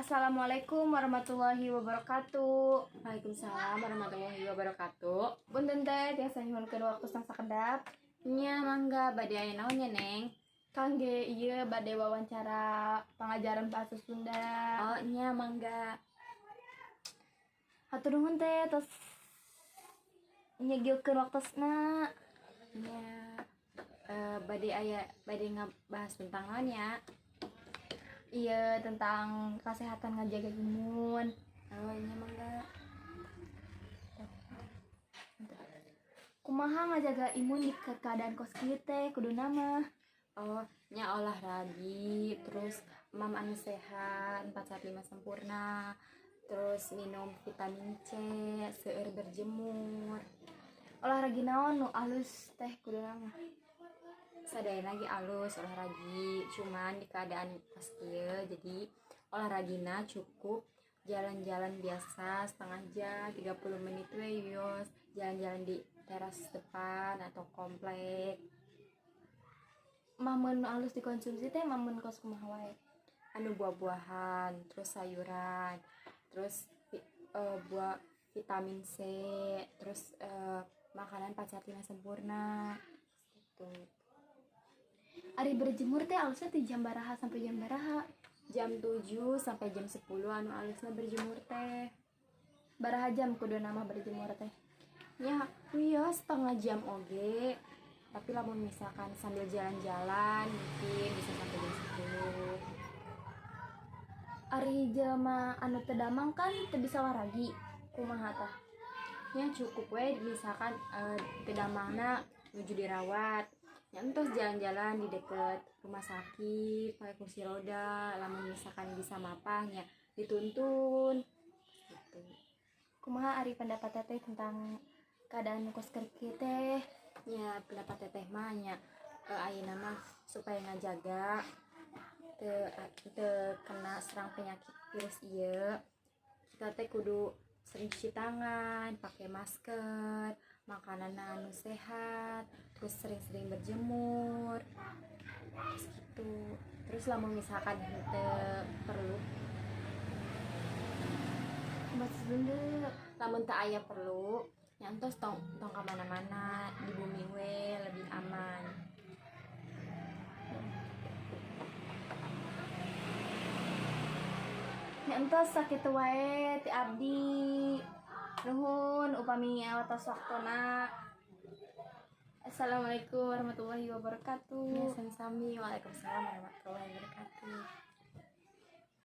Assalamualaikum warahmatullahi wabarakatuh. Waalaikumsalam warahmatullahi wabarakatuh. Punten teh, tiasa nyuhunkeun waktosna sakedap? Nya, mangga. Bade aya naon nya, Neng? Kangge ieu, bade wawancara pangajaran bahasa Sunda. Oh nya, mangga. Hatur nuhun teh tos nyegilkeun waktosna. Nya, bade ngabahas tentang naon ya? Iya, tentang kesehatan, ngajaga imun. Oh nya, mangga. Kumaha ngajaga imun di keadaan kos kieu teh kuduna mah? Oh nya, olahraga, terus mam anu sehat, 4 sehat 5 sempurna, terus minum vitamin C, seueur berjemur. Olahraga naon nu alus teh kuduna mah? Sadayana lagi alus olahraga, cuman di keadaan kos kieu jadi olahragina cukup jalan-jalan biasa setengah jam, 30 menit we, wios jalan-jalan di teras depan atau komplek. Mameun nu alus dikonsumsi teh mameun kos kumaha wae? Anu buah-buahan, terus sayuran, terus buah vitamin C, terus makanan 4 sehat 5 sempurna gitu. Ari berjemur teh alusnya di jam baraha sampai jam baraha? Jam 7 sampai jam 10 anu alusna berjemur teh. Baraha jam kuduna mah berjemur teh? Ya, wios setengah jam oge, tapi lamun misalkan sambil jalan-jalan mungkin bisa sampai jam 10. Ari jelema anu teu damang kan teu bisa waragi, kumaha tah? Ya cukup we misalkan teu damangna nuju dirawat ya, entos jalan-jalan di deket rumah sakit pakai kursi roda, lamun misalkan bisa mapah nya dituntun gitu. Kumaha ari pendapat teteh tentang keadaan kos kieu teh? Ya, pendapat teteh mah nya, ayeuna mah supaya ngajaga teu kena serang penyakit virus ieu, kita teh kudu sering cuci tangan, pakai masker, makanan anu sehat, terus sering-sering berjemur, terus gitu. Terus lamun misalkan teu perlu Bahasa Sunda. Lamun teu aya perlu nya entos tong ka mana-mana, di bumi we lebih aman. Nya, entos sakitu wae ti abdi. Nuhun upami atos waktona. Assalamualaikum warahmatullahi wabarakatuh. Ya, sami-sami. Waalaikumsalam warahmatullahi wabarakatuh.